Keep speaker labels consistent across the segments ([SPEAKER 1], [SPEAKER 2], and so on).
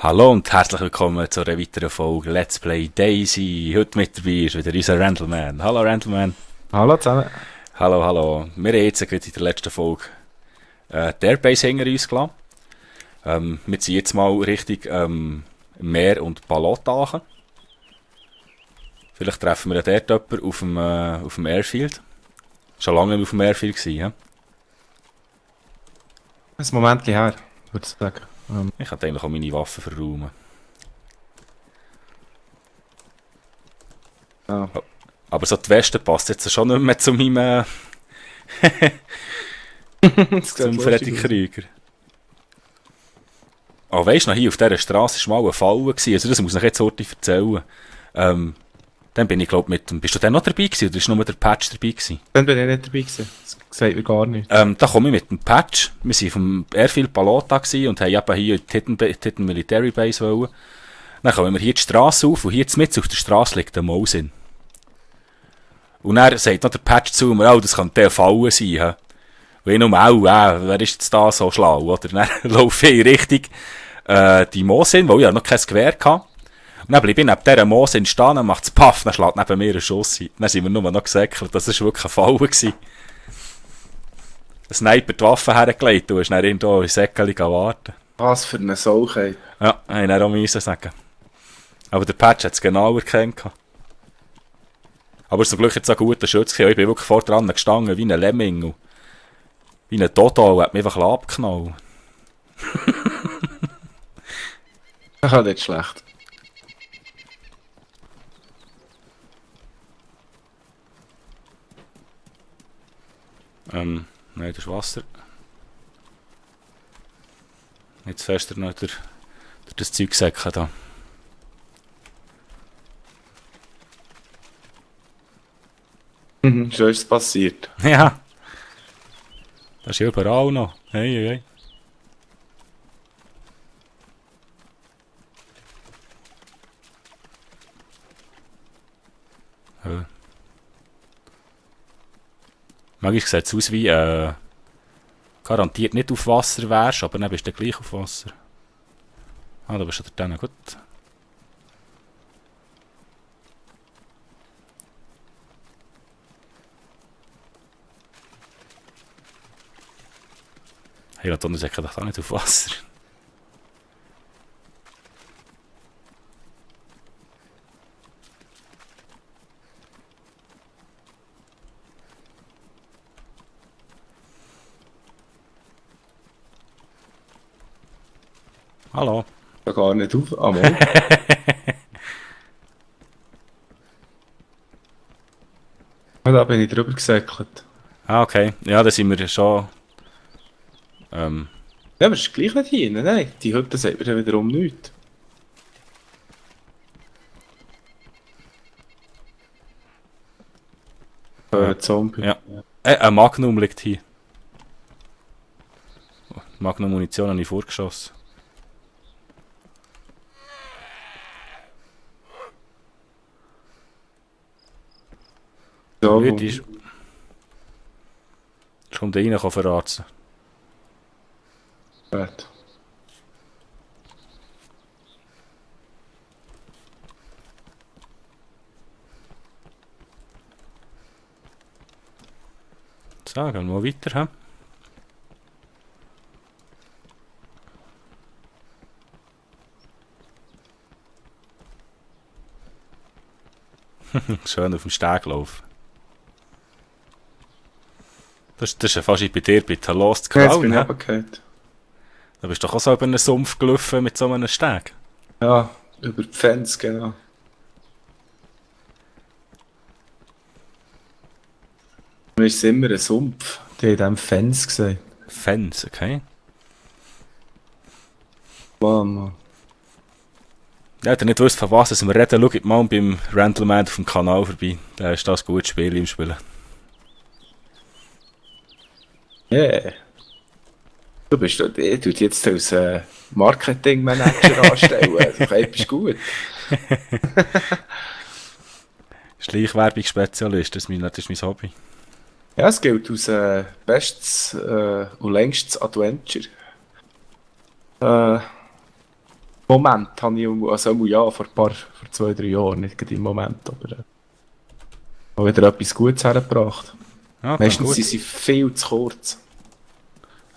[SPEAKER 1] Hallo und herzlich willkommen zu einer weiteren Folge Let's Play Daisy. Heute mit dabei ist wieder unser Randleman. Hallo Randleman.
[SPEAKER 2] Hallo zusammen.
[SPEAKER 1] Hallo, hallo. Wir haben jetzt gerade in der letzten Folge die Airbase hinter uns gelassen. Wir sind jetzt mal Richtung Meer und Ballottachen. Vielleicht treffen wir dort jemanden auf dem Airfield. Schon lange nicht auf dem Airfield gewesen, ja?
[SPEAKER 2] Ein Moment her, würde ich sagen.
[SPEAKER 1] Ich kann eigentlich auch meine Waffen verräumen.
[SPEAKER 2] Ja.
[SPEAKER 1] Aber so die Weste passt jetzt schon nicht mehr zu meinem zum Freddy Krüger. Oh, weisst du noch, hier auf dieser Straße war mal eine Falle gewesen. Also das muss ich jetzt heute erzählen. Dann bin ich glaube mit dem... Bist du dann noch dabei gewesen oder ist nur der Patch dabei gewesen?
[SPEAKER 2] Dann bin ich nicht dabei gewesen. Das sagt mir gar nicht.
[SPEAKER 1] Da komme ich mit dem Patch. Wir waren vom Airfield Balota gewesen und haben eben hier in die Titan Military Base wollen. Dann kommen wir hier die Straße auf und hier mitten auf der Straße liegt ein Mausin. Und dann sagt noch der Patch zu mir, oh, das kann der Falle sein. He? Und ich nur, wer ist jetzt da so schlau? Oder dann laufe ich in Richtung die Moosin, weil ich ja noch kein Gewehr hatte. Und dann bleibe ich neben dieser Moosin stehen, dann macht es Paff, dann schlägt neben mir einen Schuss ein. Dann sind wir nur noch gesäckelt, das war wirklich eine Falle gewesen. Ein Sniper die Waffe hergelegt, du hast dann irgendwo in Säckchen warten.
[SPEAKER 2] Was für eine Sauchheit.
[SPEAKER 1] Ja, ich musste auch müssen sagen. Aber der Patch hat es genau erkannt. Aber zum Glück jetzt auch guter Schutz. Ich bin wirklich vor dran gestanden, wie ein Lemming. Und wie ein Dodo, hat mich einfach abgeknallt.
[SPEAKER 2] Das ist nicht schlecht.
[SPEAKER 1] Nein, das ist Wasser. Jetzt fester noch durch das Zeugsäckchen da.
[SPEAKER 2] Schon ist es passiert.
[SPEAKER 1] Ja. Das ist ja überall noch. Hey, hey. Manchmal sieht es aus wie garantiert nicht auf Wasser wärst, aber dann bist du gleich auf Wasser. Ah, da bist du dann gut. Hey, und dann ist doch auch nicht auf Wasser. Hallo.
[SPEAKER 2] Ja, gar nicht auf. Ah, mal. Da bin ich drüber gesäckelt.
[SPEAKER 1] Ah, okay. Ja, da sind wir schon.
[SPEAKER 2] Ja, aber es ist gleich nicht hin. Nein, die Hütte sagt mir dann wiederum nichts. Zombie.
[SPEAKER 1] Ja. Ein Magnum liegt hier. Magnum-Munition habe ich vorgeschossen.
[SPEAKER 2] So,
[SPEAKER 1] Blöd ist. Jetzt kommt der rein, kann verraten.
[SPEAKER 2] gut.
[SPEAKER 1] So, gehen wir mal weiter. He? Schön auf dem Steg laufen. Das ist ja fast wie bei dir bei Lost
[SPEAKER 2] Ja, jetzt
[SPEAKER 1] Crown.
[SPEAKER 2] bin ich
[SPEAKER 1] He?
[SPEAKER 2] runtergefallen.
[SPEAKER 1] Da bist du doch auch so über einen Sumpf gelaufen mit so einem Steg.
[SPEAKER 2] Ja, über die Fans, genau. Mir ist immer ein Sumpf. Die haben dem Fans gesagt.
[SPEAKER 1] Fans, okay.
[SPEAKER 2] Mann.
[SPEAKER 1] Ja, wenn ihr nicht wisst, von was wir reden, schaut mal beim Randleman auf dem Kanal vorbei. Da ist das ein gutes Spiel im Spielen.
[SPEAKER 2] Yeah. Du bist dort, ich tue dich jetzt als Marketingmanager anstellen. Okay, bist gut.
[SPEAKER 1] Schleichwerbungsspezialist, das ist mein Hobby.
[SPEAKER 2] Ja, es gilt als bestes und längstes Adventure. Moment habe ich, also ja, vor 2-3 Jahren, nicht gerade im Moment, aber auch wieder etwas Gutes hergebracht.
[SPEAKER 1] Ja,
[SPEAKER 2] Meistens
[SPEAKER 1] gut.
[SPEAKER 2] sind sie viel zu kurz.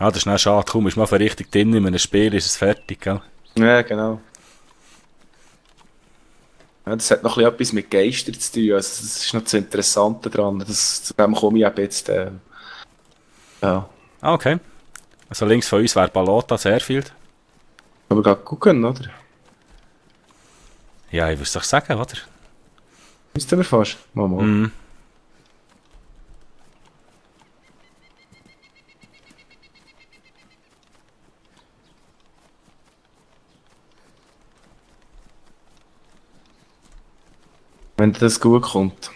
[SPEAKER 1] Ja, das ist nicht schade. Kaum ist man richtig drin in einem Spiel, ist es fertig, gell?
[SPEAKER 2] Ja, genau. Ja, das hat noch ein bisschen etwas mit Geistern zu tun, also das ist noch das Interessante daran, zu dem komme ich eben jetzt, ja.
[SPEAKER 1] Ah, okay. Also links von uns wäre Balota, Airfield.
[SPEAKER 2] Aber gerade gucken, oder?
[SPEAKER 1] Ja, ich würde es doch sagen, oder?
[SPEAKER 2] Müssten wir fast. Mal.
[SPEAKER 1] Mhm.
[SPEAKER 2] Wenn dir das gut kommt.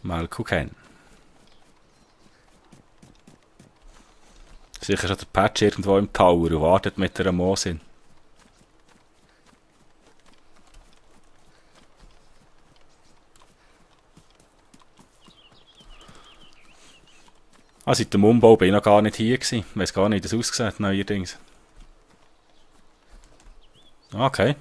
[SPEAKER 1] Mal gucken. Sicher schon der Patch irgendwo im Tower und wartet mit einer Moosin. Ah, seit dem Umbau bin ich noch gar nicht hier gewesen. Ich weiss gar nicht, wie das aussieht, neuerdings. Okay.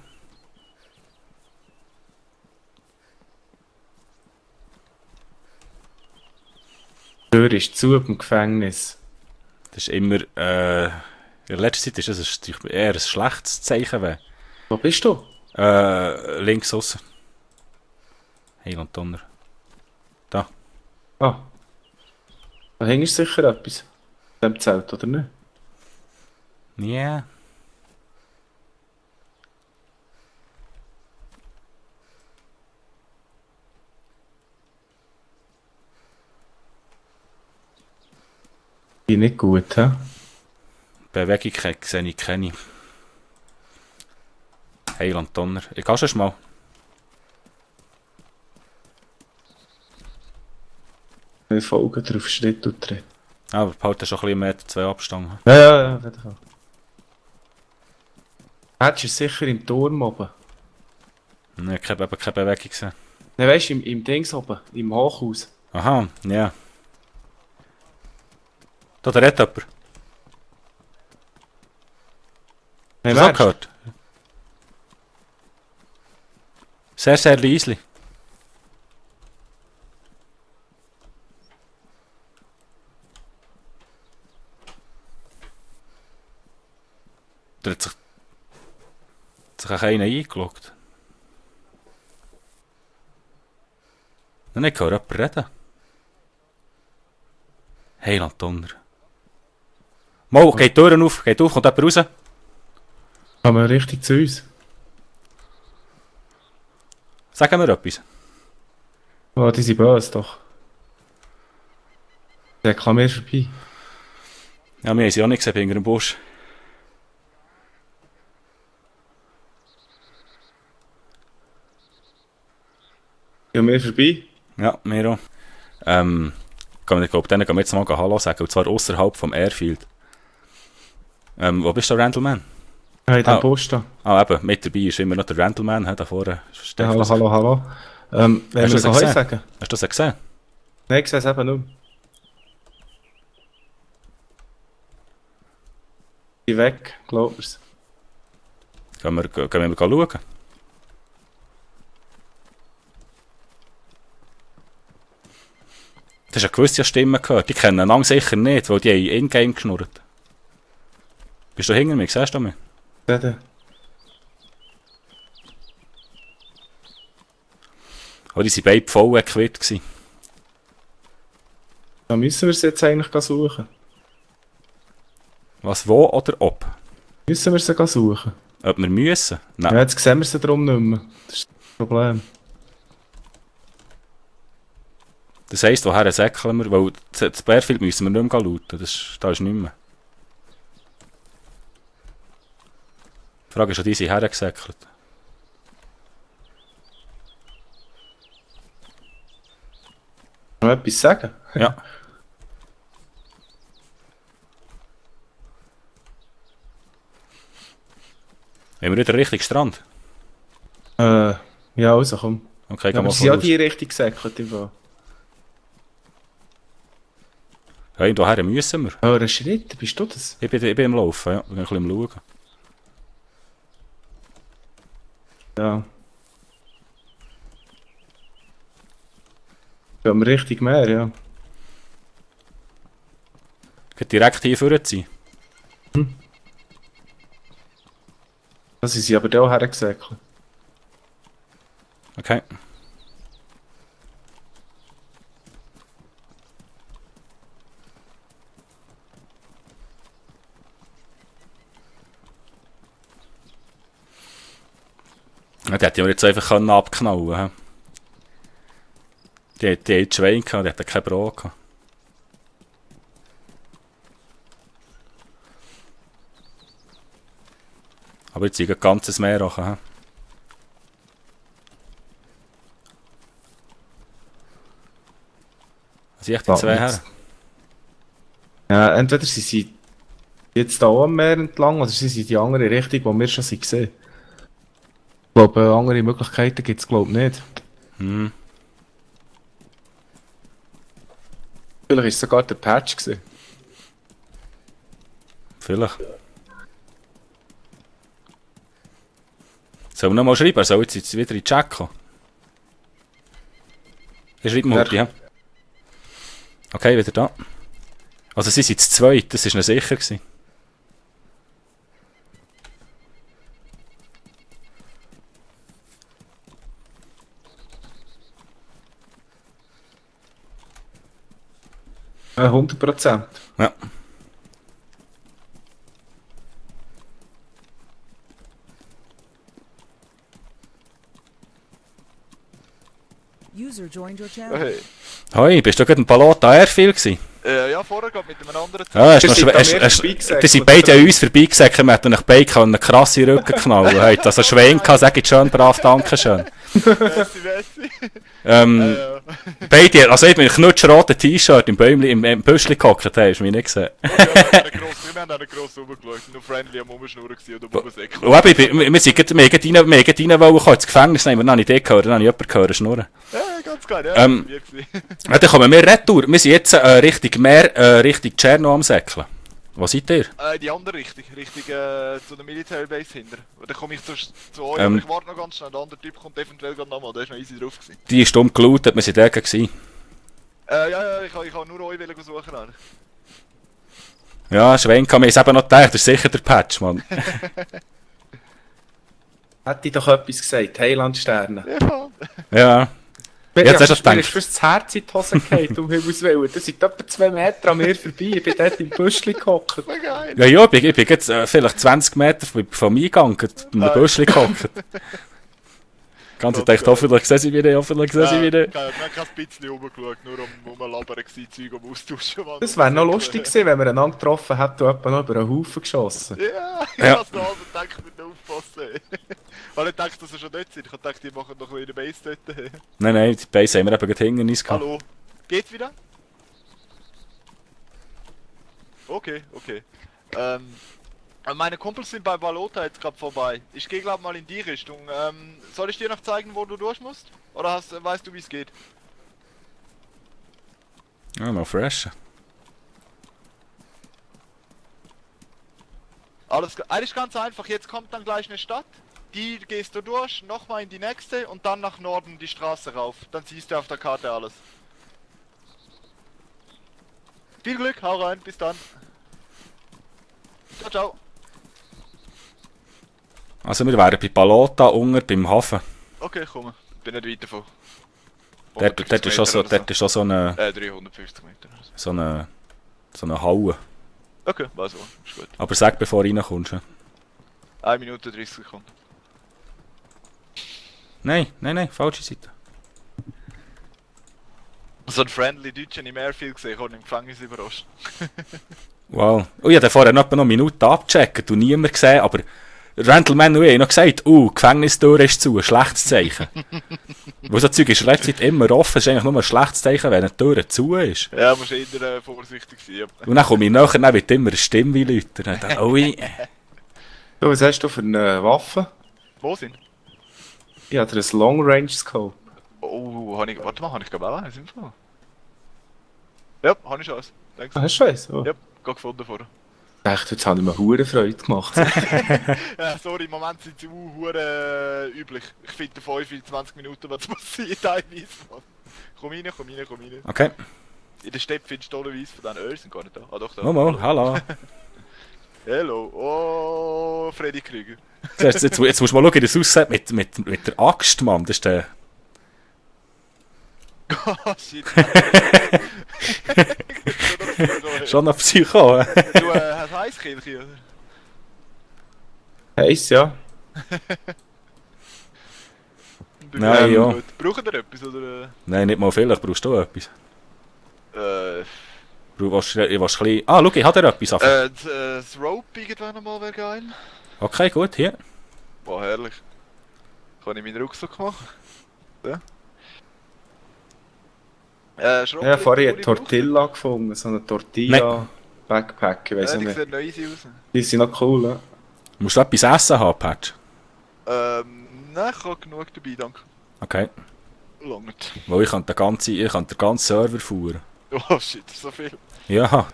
[SPEAKER 2] Die Tür ist zu im Gefängnis.
[SPEAKER 1] Das ist immer, in letzter Zeit ist das eher ein schlechtes Zeichen.
[SPEAKER 2] Wo bist du?
[SPEAKER 1] Links aussen. Heiland Donner. Da.
[SPEAKER 2] Ah. Da hängt sicher etwas. In dem Zelt, oder nicht?
[SPEAKER 1] Ja. Yeah.
[SPEAKER 2] Die nicht gut, hä?
[SPEAKER 1] Bewegung sehe ich keine. Heiland Donner. Ich gehe schon mal.
[SPEAKER 2] Wir folgen drauf, Schritt und Tritt.
[SPEAKER 1] Aber behalte schon ein bisschen 1,2 Meter Abstand.
[SPEAKER 2] Ja, auf jeden Fall. Hättest du sicher im Turm oben.
[SPEAKER 1] Nein, ich habe eben keine Bewegung gesehen.
[SPEAKER 2] Nein, weißt du, im Dings oben, im Hochhaus.
[SPEAKER 1] Aha, ja. Da redet jemand.
[SPEAKER 2] Nein,
[SPEAKER 1] Hast du das auch gehört? Sehr, sehr leislich. Da hat sich auch einer eingeloggt. Nein, ich höre jemanden reden. Heiland Donner. Mal, geht die Türen auf, kommt jemand raus.
[SPEAKER 2] Kommen wir richtig zu uns.
[SPEAKER 1] Sagen wir etwas.
[SPEAKER 2] Oh, die sind böse doch. Der kam mir vorbei.
[SPEAKER 1] Ja, wir haben sie auch nicht gesehen, hinter dem Busch.
[SPEAKER 2] Ja, mir vorbei.
[SPEAKER 1] Ja, wir auch. Ich glaube, denen gehen wir jetzt mal Hallo sagen, und zwar außerhalb vom Airfield. Wo bist du, Randleman?
[SPEAKER 2] Ja, in dem Post da.
[SPEAKER 1] Ah, eben, mit dabei ist immer noch der Randleman, da vorne.
[SPEAKER 2] Ja, hallo. Wenn wir
[SPEAKER 1] Hast du
[SPEAKER 2] so
[SPEAKER 1] das
[SPEAKER 2] Heu
[SPEAKER 1] gesehen?
[SPEAKER 2] sagen?
[SPEAKER 1] Hast du das gesehen?
[SPEAKER 2] Nein, ich sehe es eben nicht. Die weg, glaub mir's.
[SPEAKER 1] Gehen wir mal schauen. Du hast ja gewisse Stimmen gehört, die kennen einander sicher nicht, weil die haben in-game geschnurrt. Bist du hinter mir, siehst du mich?
[SPEAKER 2] Reden.
[SPEAKER 1] Oh, die waren beide voll quitt gewesen.
[SPEAKER 2] Da müssen wir es jetzt eigentlich suchen.
[SPEAKER 1] Was, wo oder ob?
[SPEAKER 2] Müssen wir sie suchen?
[SPEAKER 1] Ob wir müssen? Nein.
[SPEAKER 2] Ja, jetzt sehen wir sie darum nicht mehr. Das ist das Problem.
[SPEAKER 1] Das heisst, woher säckeln wir? Weil das Bärfield müssen wir nicht mehr lauten, da ist nicht mehr. Die Frage ist, ob die sind hergesäckelt.
[SPEAKER 2] Noch etwas sagen?
[SPEAKER 1] Ja. Haben wir wieder richtig Strand?
[SPEAKER 2] Ja, also komm.
[SPEAKER 1] Okay,
[SPEAKER 2] Ja,
[SPEAKER 1] geh mal
[SPEAKER 2] aber sie haben
[SPEAKER 1] voraus.
[SPEAKER 2] die richtig gesäckelt im Fall.
[SPEAKER 1] Hey, daher müssen wir.
[SPEAKER 2] Hören Schritt, bist du das?
[SPEAKER 1] Ich bin am Laufen, ja. Ich bin ein bisschen am Schauen.
[SPEAKER 2] Ja. Gehen wir richtig mehr, ja.
[SPEAKER 1] Geht direkt hier vorne sein.
[SPEAKER 2] Das ist sie aber da auch hergesäckelt.
[SPEAKER 1] Okay. Ja, die hätte ja jetzt einfach abknallen können. Die hat Schwein gehabt, die hatte kein Brot gehabt. Aber jetzt ist ein ganzes Meer auch. Also ich die zwei her.
[SPEAKER 2] Ja, entweder sie sind jetzt da am Meer entlang oder sie sind die andere Richtung, wo wir schon gesehen. Ich glaube, andere Möglichkeiten gibt es glaube ich nicht.
[SPEAKER 1] Hm.
[SPEAKER 2] Vielleicht war es sogar der Patch gewesen.
[SPEAKER 1] Vielleicht. Sollen wir nochmal schreiben? Er soll jetzt wieder in den Chat kommen. Er schreibt mir heute, ja. Okay, wieder da. Also sie sind zu zweit, das war noch sicher gewesen.
[SPEAKER 2] Ja, 100%.
[SPEAKER 1] Ja.
[SPEAKER 3] User joined your channel.
[SPEAKER 4] Hey.
[SPEAKER 1] Hoi, bist du gerade im Palota Airfield gewesen?
[SPEAKER 4] Ja, vorher gerade mit einem anderen
[SPEAKER 1] Ja, hast
[SPEAKER 2] Die
[SPEAKER 1] noch
[SPEAKER 2] sind an mir
[SPEAKER 1] hast,
[SPEAKER 2] vorbeigesäckelt,
[SPEAKER 1] die sind beide an uns vorbeigesäckelt, wir hätten euch beide eine krasse Rücken knallen. Habt also Schwein gehabt, sag ich schön brav, danke schön.
[SPEAKER 4] Messi.
[SPEAKER 1] Beide, also ich bin in einem knutschroten T-Shirt im Büschli gehockt, hast du mich nicht gesehen.
[SPEAKER 4] Wir haben einen grossen rumgeschaut, nur friendly am Rumschnurren oder am Rumsäckeln.
[SPEAKER 1] Und eben, wir sind gerade rein wollen, ins Gefängnis nehmen, dann habe ich den gehört, dann habe ich jemanden gehört schnurren.
[SPEAKER 4] Ja, ganz geil, ja.
[SPEAKER 1] Ja, dann kommen wir retour. Wir sind jetzt Richtung Meer, Richtung Tscherno am Säckeln. Wo seid ihr?
[SPEAKER 4] Die andere Richtung, zu der Military Base hinter. Dann komme ich zu euch,
[SPEAKER 1] Ähm.
[SPEAKER 4] aber ich warte noch ganz schnell, der andere Typ kommt eventuell gerade nochmal, der ist noch easy drauf gewesen.
[SPEAKER 1] Die ist dumm gelootet, wir sind da gewesen.
[SPEAKER 4] Ja, ich kann nur euch suchen. Eigentlich.
[SPEAKER 1] Ja, Schwein kann mir jetzt eben noch gedacht, das ist sicher der Patch, Mann.
[SPEAKER 2] Hätte ich doch etwas gesagt, Heilandsterne.
[SPEAKER 4] Ja.
[SPEAKER 1] Ja.
[SPEAKER 2] Mir
[SPEAKER 1] Jetzt hast du
[SPEAKER 2] ist
[SPEAKER 1] gedacht.
[SPEAKER 2] fast das Herz in die Hose gefallen, um Himmels Willen. Das sind etwa 2 Meter an mir vorbei, ich bin dort im Büschli gehockt.
[SPEAKER 4] Geil.
[SPEAKER 1] Ja, ich bin jetzt vielleicht 20 Meter vom Eingang in einem Büschli gehockt. Ganz ich dachte, hoffentlich sehen sie wieder, hoffentlich sehen sie wieder.
[SPEAKER 4] Wir haben kein bisschen rumgeschaut, nur um labern gewesen, Zeug am Austauschen. Mann.
[SPEAKER 2] Das wäre noch lustig gewesen, wenn wir einander getroffen hätten und etwa noch über einen Haufen geschossen.
[SPEAKER 4] Ja, ich
[SPEAKER 1] Ja.
[SPEAKER 4] hab's noch aber gedacht, ich muss aufpassen. Weil ich dachte, dass sie schon dort sind. Ich dachte, die machen noch ein bisschen Base dort.
[SPEAKER 1] Nein, die Base haben wir eben gerade hinter uns gehabt.
[SPEAKER 4] Hallo? Geht's wieder? Okay. Meine Kumpels sind bei Balota jetzt gerade vorbei. Ich gehe glaube mal in die Richtung. Soll ich dir noch zeigen, wo du durch musst? Oder weißt du, wie es geht?
[SPEAKER 1] Ja, mal fresh.
[SPEAKER 4] Eigentlich ganz einfach. Jetzt kommt dann gleich eine Stadt. Die gehst du durch, nochmal in die nächste und dann nach Norden die Straße rauf. Dann siehst du auf der Karte alles. Viel Glück, hau rein, bis dann. Ciao, ciao.
[SPEAKER 1] Also wir wären bei Palota unten beim Hafen.
[SPEAKER 4] Okay, komm. Bin nicht weit davon.
[SPEAKER 1] Dort ist schon so eine
[SPEAKER 4] 350 Meter.
[SPEAKER 1] so eine Halle.
[SPEAKER 4] Okay, weiß was. Ist gut.
[SPEAKER 1] Aber sag, bevor du reinkommst. Ja.
[SPEAKER 4] 1 Minute 30 Sekunden.
[SPEAKER 1] Nein, falsche Seite.
[SPEAKER 4] So ein friendly Deutschen im Airfield gesehen, ich habe im Gefängnis überrascht.
[SPEAKER 1] Wow. Oh, ich habe vorher noch eine Minute abgecheckt und niemand gesehen, aber Randleman und ich haben noch gesagt, die Gefängnistür ist zu, ein schlechtes Zeichen. Wo so Zeug ist in letzter Zeit immer offen, ist eigentlich nur ein schlechtes Zeichen, wenn eine Tür zu ist.
[SPEAKER 4] Ja, musst eher vorsichtig sein. Ja.
[SPEAKER 1] Und dann komme ich nachher, dann wird immer eine Stimme wie Leute. Dann dachte ich, ui.
[SPEAKER 2] Du, was hast du für eine Waffe?
[SPEAKER 4] Wo sind?
[SPEAKER 2] Ich hatte ein Long Range Scope.
[SPEAKER 4] Oh, warte mal, habe ich glaube auch eins im Fall. Ja, habe ich alles. Thanks.
[SPEAKER 2] Hast du eins? Oh.
[SPEAKER 4] Ja, gerade gefunden vorher.
[SPEAKER 2] Ich dachte, jetzt habe ich mir hure Freude gemacht.
[SPEAKER 4] Ja, sorry, im Moment sind sie hure üblich. Ich finde 25 Minuten, was muss sein, teilweise. Komm rein.
[SPEAKER 1] Okay.
[SPEAKER 4] In der Steppe findest du tollerweise von diesen Öl, sind gar nicht da. Ah doch, da.
[SPEAKER 1] Momo, hallo.
[SPEAKER 4] Hello. Oh, Freddy Krüger.
[SPEAKER 1] Jetzt musst du mal schauen, wie das aussieht mit der Axt, Mann. Das ist der...
[SPEAKER 4] Oh, shit.
[SPEAKER 1] Schon ein Psycho.
[SPEAKER 4] Du hast Eiskirche, oder?
[SPEAKER 2] Heiß, ja.
[SPEAKER 1] Nein, ja.
[SPEAKER 4] Gut. Braucht ihr etwas, oder?
[SPEAKER 1] Nein, nicht mal vielleicht. Brauchst du etwas? Du willst ein bisschen... Ah, schau, ich habe dir etwas.
[SPEAKER 4] Das Rope irgendwann einmal wäre geil.
[SPEAKER 1] Okay, gut, hier.
[SPEAKER 4] Boah, herrlich. Kann ich meinen Rucksack machen? Ja.
[SPEAKER 2] Ja, vorher eine Tortilla gefunden, so eine Tortilla-Backpack, ich weiss
[SPEAKER 4] Ja, die
[SPEAKER 2] nicht.
[SPEAKER 4] sehen noch easy aus.
[SPEAKER 2] Die sind noch cool, ja.
[SPEAKER 1] Musst du etwas essen haben, Patch?
[SPEAKER 4] Nein, ich habe genug dabei, danke.
[SPEAKER 1] Okay.
[SPEAKER 4] Langt.
[SPEAKER 1] Weil ich kann den ganzen Server fahren.
[SPEAKER 4] Oh shit, so viel.
[SPEAKER 1] Ja.
[SPEAKER 4] Ja.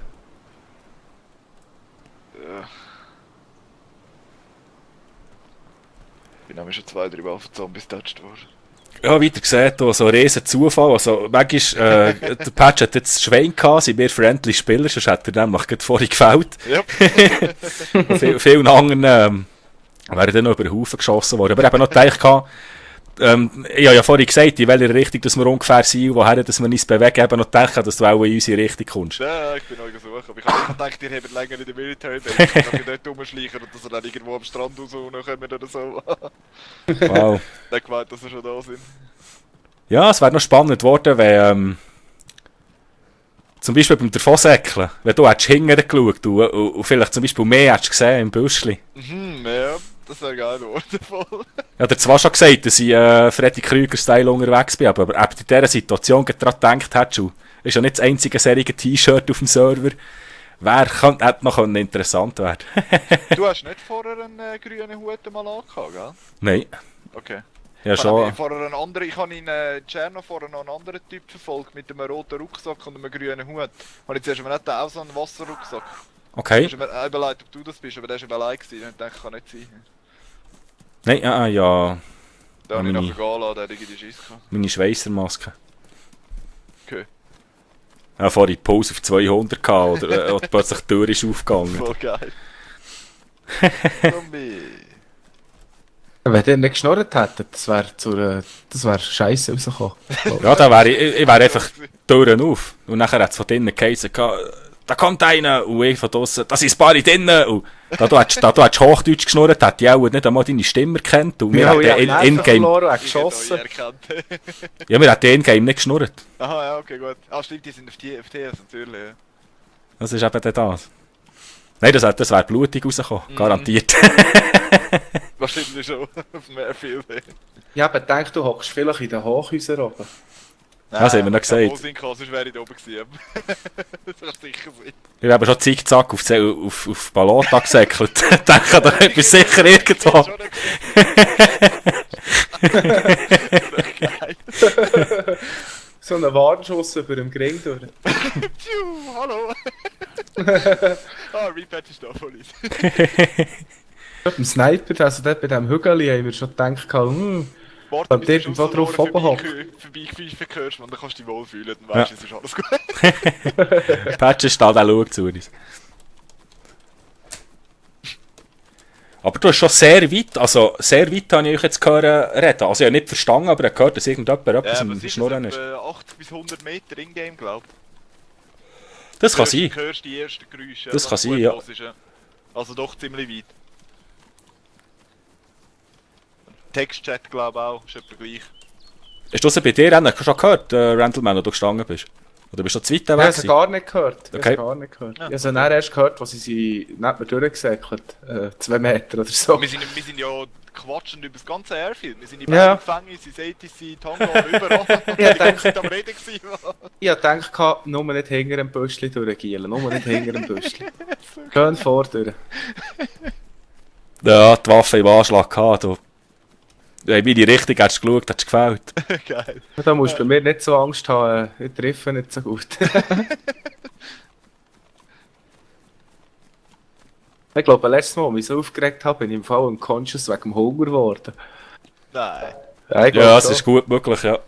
[SPEAKER 4] Ich bin nämlich schon 2-3 Mal von Zombies touched worden.
[SPEAKER 1] Ja, weiter gesehen, hier, so ein riesen Zufall. Also, manchmal, der Patch hat jetzt Schwein gehabt, sind wir friendly Spieler, sonst hat er nämlich gerade vorhin gefällt.
[SPEAKER 4] Ja.
[SPEAKER 1] Vielen anderen wären dann noch über den Haufen geschossen worden. Aber ich habe noch gedacht, ich habe ja vorhin gesagt, in welcher Richtung dass wir ungefähr sind, woher dass wir uns bewegen. Ich habe noch gedacht, dass du auch in unsere Richtung kommst.
[SPEAKER 4] Ja, ich bin euch gesucht. Aber ich habe gedacht, ihr habt länger in der Military Base, dass ihr dort rumschleichen und dass ihr dann irgendwo am Strand rauskommen könnt oder so.
[SPEAKER 1] Wow.
[SPEAKER 4] Nicht gemeint, dass ihr schon da sind.
[SPEAKER 1] Ja, es wäre noch spannend geworden, wenn zum Beispiel beim Davonsäckeln, wenn du hättest hingern geschaut und vielleicht zum Beispiel mehr hättest gesehen im Büschli.
[SPEAKER 4] Ja, das wäre geil geworden. Voll.
[SPEAKER 1] Ich habe dir zwar schon gesagt, dass ich Freddy Krüger-Style unterwegs bin, aber in dieser Situation gerade daran gedacht hättest du, ist ja nicht das einzige serige T-Shirt auf dem Server, hätte noch interessant werden.
[SPEAKER 4] Du hast nicht vorher einen grünen Hut mal angehabt, gell?
[SPEAKER 1] Nein.
[SPEAKER 4] Okay.
[SPEAKER 1] Ja,
[SPEAKER 4] Ich
[SPEAKER 1] schon.
[SPEAKER 4] habe in Tscherno vorher noch einen anderen Typ verfolgt mit einem roten Rucksack und einem grünen Hut. Und jetzt hast du mir nicht auch so einen Wasserrucksack.
[SPEAKER 1] Okay.
[SPEAKER 4] Ich habe mir überlegt, ob du das bist, aber der war allein gewesen. Ich dachte, kann nicht sein.
[SPEAKER 1] Nein, ja.
[SPEAKER 4] Da habe ich
[SPEAKER 1] meine-
[SPEAKER 4] nachher gehen lassen, der hat irgendwie Schiss gehabt.
[SPEAKER 1] Meine Schweissermaske.
[SPEAKER 4] Okay.
[SPEAKER 1] Ja, vorhin die Pause auf 200 gehabt oder plötzlich die Tür ist aufgegangen.
[SPEAKER 4] Voll geil. Zombie.
[SPEAKER 2] Wenn ihr nicht geschnurrt hättet, das wäre scheisse rausgekommen.
[SPEAKER 1] Ja, da wäre ich wäre einfach die Türen auf. Und nachher hat es von drinnen geheißen, da kommt einer. Und ich von draussen, da sind ein paar drinnen. Und da du hättest Hochdeutsch geschnurrt, hätte ich auch nicht einmal deine Stimme erkannt. Und wir
[SPEAKER 2] Ja,
[SPEAKER 1] hätten
[SPEAKER 2] ich habe
[SPEAKER 1] in-game...
[SPEAKER 2] verloren, er hat
[SPEAKER 4] Ich habe
[SPEAKER 2] geschossen.
[SPEAKER 4] euch erkannt.
[SPEAKER 1] Ja, wir hätten in-game nicht geschnurrt.
[SPEAKER 4] Aha, ja, okay, gut. Ah, stimmt, die sind auf TS natürlich. Ja.
[SPEAKER 1] Das ist eben das. Nein, das wäre blutig rausgekommen. Garantiert.
[SPEAKER 4] Wahrscheinlich schon. Auf mehr viel.
[SPEAKER 2] Ich habe gedacht, du hockst vielleicht in den Hochhäusern oben.
[SPEAKER 1] Das haben wir noch gesagt.
[SPEAKER 4] Sonst wäre ich da oben gewesen. Das kann sicher sein.
[SPEAKER 1] Ich habe schon zickzack auf Ballota gesäckelt. Ich denke, da etwas sicher irgendwo.
[SPEAKER 4] Schon nicht geil.
[SPEAKER 2] So einen Warnschuss über dem Gring durch.
[SPEAKER 4] Pfiuh, hallo. Ah, Repatch ist da voll.
[SPEAKER 2] Beim Sniper, also dort bei diesem Hügel, haben wir schon gedacht,
[SPEAKER 4] Warte,
[SPEAKER 2] Wenn
[SPEAKER 4] bis
[SPEAKER 2] du
[SPEAKER 4] du
[SPEAKER 2] irgendwo
[SPEAKER 4] aus der
[SPEAKER 2] drauf
[SPEAKER 4] Lore
[SPEAKER 2] oben hockst.
[SPEAKER 4] vorbeipfeifen hörst, und dann kannst du dich wohlfühlen, dann weißt du, es ist alles gut.
[SPEAKER 1] Patch ist da, der schaut zu uns. Aber du hast schon sehr weit habe ich euch jetzt gehört reden. Also ich habe nicht verstanden, aber ich habe gehört, dass irgendjemand etwas
[SPEAKER 4] Ja,
[SPEAKER 1] im
[SPEAKER 4] was ist
[SPEAKER 1] Schnurren
[SPEAKER 4] das?
[SPEAKER 1] ist.
[SPEAKER 4] 80 bis 100 Meter in-game, glaube ich.
[SPEAKER 1] Das kann sein.
[SPEAKER 4] Du hörst die ersten Geräusche.
[SPEAKER 1] Das
[SPEAKER 4] wenn
[SPEAKER 1] kann
[SPEAKER 4] du
[SPEAKER 1] sein,
[SPEAKER 4] gut
[SPEAKER 1] ja.
[SPEAKER 4] hörst, ja. Also doch ziemlich weit. Textchat, glaube ich auch, ist etwa gleich.
[SPEAKER 1] Hast du das bei dir auch schon gehört, Randleman, wo du gestanden bist? Oder bist du zu weit
[SPEAKER 2] Ich habe
[SPEAKER 1] weg
[SPEAKER 2] sie
[SPEAKER 1] gewesen?
[SPEAKER 2] gar nicht gehört. Ich habe
[SPEAKER 1] Okay.
[SPEAKER 2] sie gar nicht gehört.
[SPEAKER 4] Ja.
[SPEAKER 2] Ich habe sie dann erst gehört, als sie neben mir durchgesäckelt. 2 Meter oder so.
[SPEAKER 4] Wir sind ja quatschend über das ganze Airfield. Wir sind in
[SPEAKER 2] Ja.
[SPEAKER 4] beiden Gefängnissen, in ATC, Tango, überall.
[SPEAKER 2] Ja,
[SPEAKER 4] Die ganze Zeit am Reden gewesen.
[SPEAKER 2] Ich habe gedacht, nur nicht hinter dem Büschli durchgielen. Nur nicht hinter dem Büschli. Schön vor durch.
[SPEAKER 1] Ja, die Waffe im Anschlag gehabt. Du. In meine Richtung hast du geschaut, hat es gefällt.
[SPEAKER 4] Geil.
[SPEAKER 2] Da musst du bei mir nicht so Angst haben, ich treffe nicht so gut. Ich glaube, letztes Mal, als ich mich so aufgeregt habe, bin ich im Fall unconscious wegen dem Hunger geworden.
[SPEAKER 4] Nein.
[SPEAKER 2] Ja, ich
[SPEAKER 1] Ja,
[SPEAKER 2] glaube
[SPEAKER 1] es
[SPEAKER 2] so.
[SPEAKER 1] ist gut möglich, ja.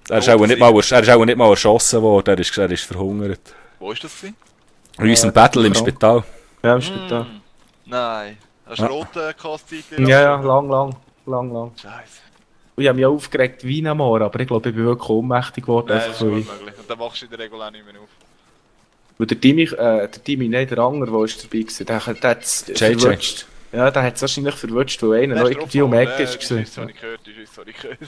[SPEAKER 1] Er ist
[SPEAKER 4] Oh,
[SPEAKER 1] auch
[SPEAKER 4] das
[SPEAKER 1] nicht mal erschossen worden, er ist verhungert.
[SPEAKER 4] Wo ist das gewesen?
[SPEAKER 1] In unserem Battle im
[SPEAKER 2] Frank.
[SPEAKER 1] Spital.
[SPEAKER 2] Ja, im Spital.
[SPEAKER 4] Nein. Hast du
[SPEAKER 1] Ja.
[SPEAKER 4] rote Kostzeit?
[SPEAKER 2] Ja, lang.
[SPEAKER 4] Scheiße.
[SPEAKER 2] Und ich habe mich auch aufgeregt wie ein Moor, aber ich glaube, ich bin wirklich ohnmächtig geworden.
[SPEAKER 4] Nein, das
[SPEAKER 2] Einfach
[SPEAKER 4] ist
[SPEAKER 2] weil,
[SPEAKER 4] gut möglich. Und dann machst du in der Regel auch nicht mehr auf.
[SPEAKER 2] weil der Timmy, nein, der Anger, der ist dabei war, der hat es
[SPEAKER 1] JJ.
[SPEAKER 2] verwutscht. Ja, der hat es wahrscheinlich verwutscht, weil einer noch irgendwie um die Ecke ist.
[SPEAKER 4] Die Schüsse habe ich gehört, die Schüsse habe ich gehört.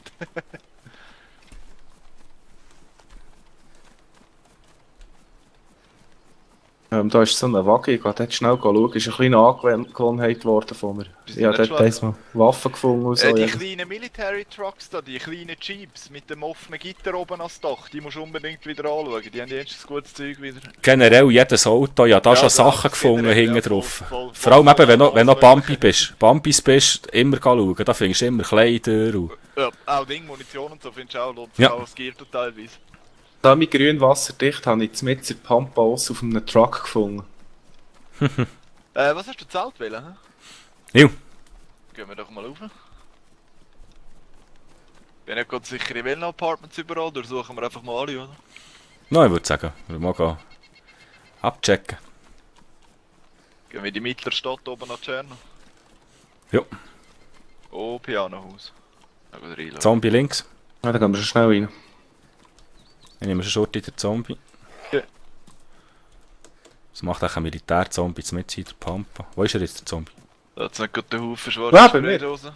[SPEAKER 2] Da ist so eine Waage, ich gehe dort schnell schauen, ist eine kleine Angewohnheit geworden von mir.
[SPEAKER 4] Die
[SPEAKER 2] Ich
[SPEAKER 4] sind
[SPEAKER 2] habe
[SPEAKER 4] nicht
[SPEAKER 2] dort einmal Waffen gefunden und so.
[SPEAKER 4] Die
[SPEAKER 2] ja.
[SPEAKER 4] kleinen Military Trucks da, die kleinen Jeeps mit dem offenen Gitter oben als Dach, die musst du unbedingt wieder anschauen. Die haben jetzt ein gutes Zeug wieder.
[SPEAKER 1] Generell jedes Auto, ja, da
[SPEAKER 4] Ja,
[SPEAKER 1] schon
[SPEAKER 4] das
[SPEAKER 1] Sachen
[SPEAKER 4] ist
[SPEAKER 1] gefunden
[SPEAKER 4] generell,
[SPEAKER 1] hinten
[SPEAKER 4] ja,
[SPEAKER 1] drauf.
[SPEAKER 4] voll,
[SPEAKER 1] Vor allem eben, wenn
[SPEAKER 4] voll,
[SPEAKER 1] du noch
[SPEAKER 4] voll,
[SPEAKER 1] Bumpys bist, immer schauen, da findest du immer Kleider und...
[SPEAKER 4] Ja, auch Ding, Munition und so findest du auch, lohnt sich
[SPEAKER 1] Ja.
[SPEAKER 4] auch als Gear teilweise.
[SPEAKER 2] Da mein grün wasserdicht habe ich mit der Pampa aus auf einem Truck gefunden.
[SPEAKER 4] Was hast du gezahlt wollen?
[SPEAKER 1] Jo.
[SPEAKER 4] Gehen wir doch mal rauf. Bin nicht ganz sicher, in welchen Apartments überall, durchsuchen wir einfach mal alle, oder?
[SPEAKER 1] No, ich würde sagen, wir mal gehen abchecken.
[SPEAKER 4] Gehen wir in die mittlere Stadt oben nach Tscherno.
[SPEAKER 1] Ja.
[SPEAKER 4] Oh, Pianohaus. Da geht rein.
[SPEAKER 1] Zombie links.
[SPEAKER 2] Ja, da gehen wir schon schnell rein.
[SPEAKER 1] Ich nehme schon Short in den Zombie.
[SPEAKER 4] Ja.
[SPEAKER 1] Was macht eigentlich ein Militär-Zombie mit in der Pampa? Wo ist er jetzt, der Zombie?
[SPEAKER 4] Da hat es nicht gerade den Haufen
[SPEAKER 2] Ja,
[SPEAKER 4] schwarze
[SPEAKER 2] bei mir.
[SPEAKER 4] Spraydosen.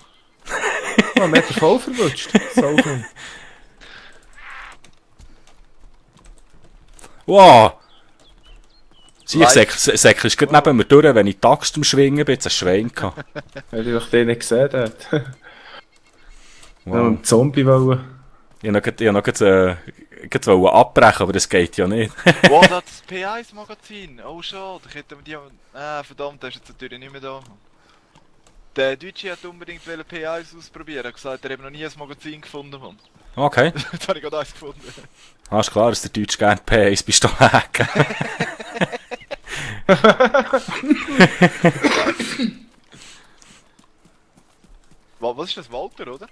[SPEAKER 2] Oh, mir hat er voll verwutscht. So viel.
[SPEAKER 1] Wow! Sieh, ich
[SPEAKER 4] Live.
[SPEAKER 1] säckelst gerade neben mir durch, wenn ich die Axt am Schwingen bin, jetzt ein Schwein gehabt.
[SPEAKER 2] Hätte ich doch den nicht gesehen dort. Ja,
[SPEAKER 1] Wow.
[SPEAKER 2] einen Zombie wollen.
[SPEAKER 1] Ich wollte noch gerade abbrechen, aber das geht ja nicht.
[SPEAKER 4] Wow, da hat das P1-Magazin. Oh, schade. Ich hätte die... verdammt, der ist jetzt natürlich nicht mehr da. Der Deutsche hat unbedingt P1 ausprobieren. Er hat gesagt, er hat noch nie ein Magazin gefunden. Mann.
[SPEAKER 1] Okay.
[SPEAKER 4] Jetzt habe ich gerade eins gefunden.
[SPEAKER 1] Ist klar, dass der Deutsch gerne P1-Pistole hat.
[SPEAKER 4] Was ist das? Walter, oder?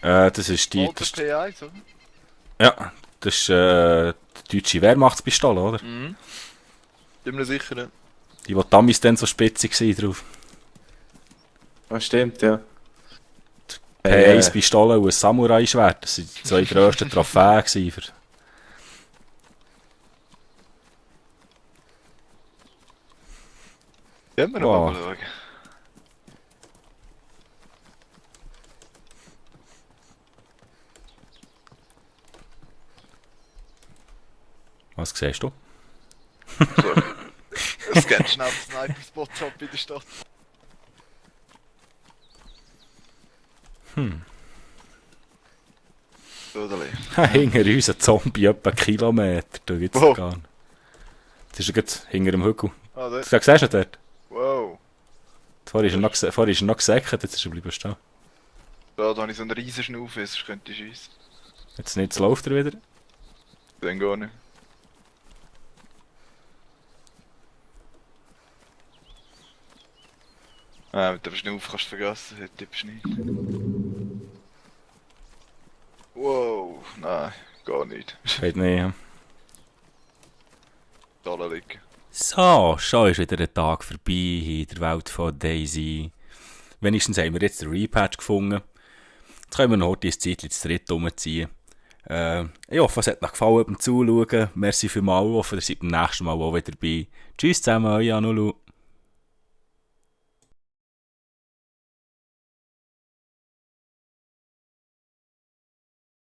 [SPEAKER 1] Das ist die...
[SPEAKER 4] Walter P1, oder?
[SPEAKER 1] Ja, das ist die deutsche Wehrmachtspistole, oder?
[SPEAKER 4] Mhm. Bin mir sicher, ne?
[SPEAKER 1] Die damals dann so spitzig war drauf.
[SPEAKER 2] Ja, stimmt, ja.
[SPEAKER 1] P1-Pistole und ein Samurai-Schwert. Das waren die zwei grössten Trophäen gewesen für...
[SPEAKER 4] Können wir noch
[SPEAKER 1] Wow.
[SPEAKER 4] mal schauen.
[SPEAKER 1] Was siehst du?
[SPEAKER 4] So. Es geht schnell den Sniper-Spot ab in der Stadt. So, da
[SPEAKER 1] Hinter uns ein Zombie etwa einen Kilometer. Da gibt's
[SPEAKER 4] Wo?
[SPEAKER 1] gar nicht. Das ist ja gerade hinter dem Hügel.
[SPEAKER 4] Ah, da.
[SPEAKER 1] Du siehst ihn dort?
[SPEAKER 4] Wow.
[SPEAKER 1] Vorher ist er noch gesäckert, jetzt ist er bleiben stehen.
[SPEAKER 4] Da habe ich so einen riesen Schnaufen, sonst könnte ich schiessen.
[SPEAKER 1] Jetzt läuft er wieder.
[SPEAKER 4] Dann gar nicht. Mit dem Schnaufen kannst du vergessen, den tippst du nicht. Wow, nein, gar nicht.
[SPEAKER 1] Geht nicht, ja.
[SPEAKER 4] Da liegen.
[SPEAKER 1] So, schon ist wieder ein Tag vorbei in der Welt von Daisy. Wenigstens haben wir jetzt den Repatch gefunden. Jetzt können wir noch heute ein Zeitchen zu dritt rumziehen. Ich hoffe, es hat euch gefallen beim Zuschauen. Merci vielmals, ich hoffe, ihr seid beim nächsten Mal auch wieder dabei. Tschüss zusammen, euer Anulu.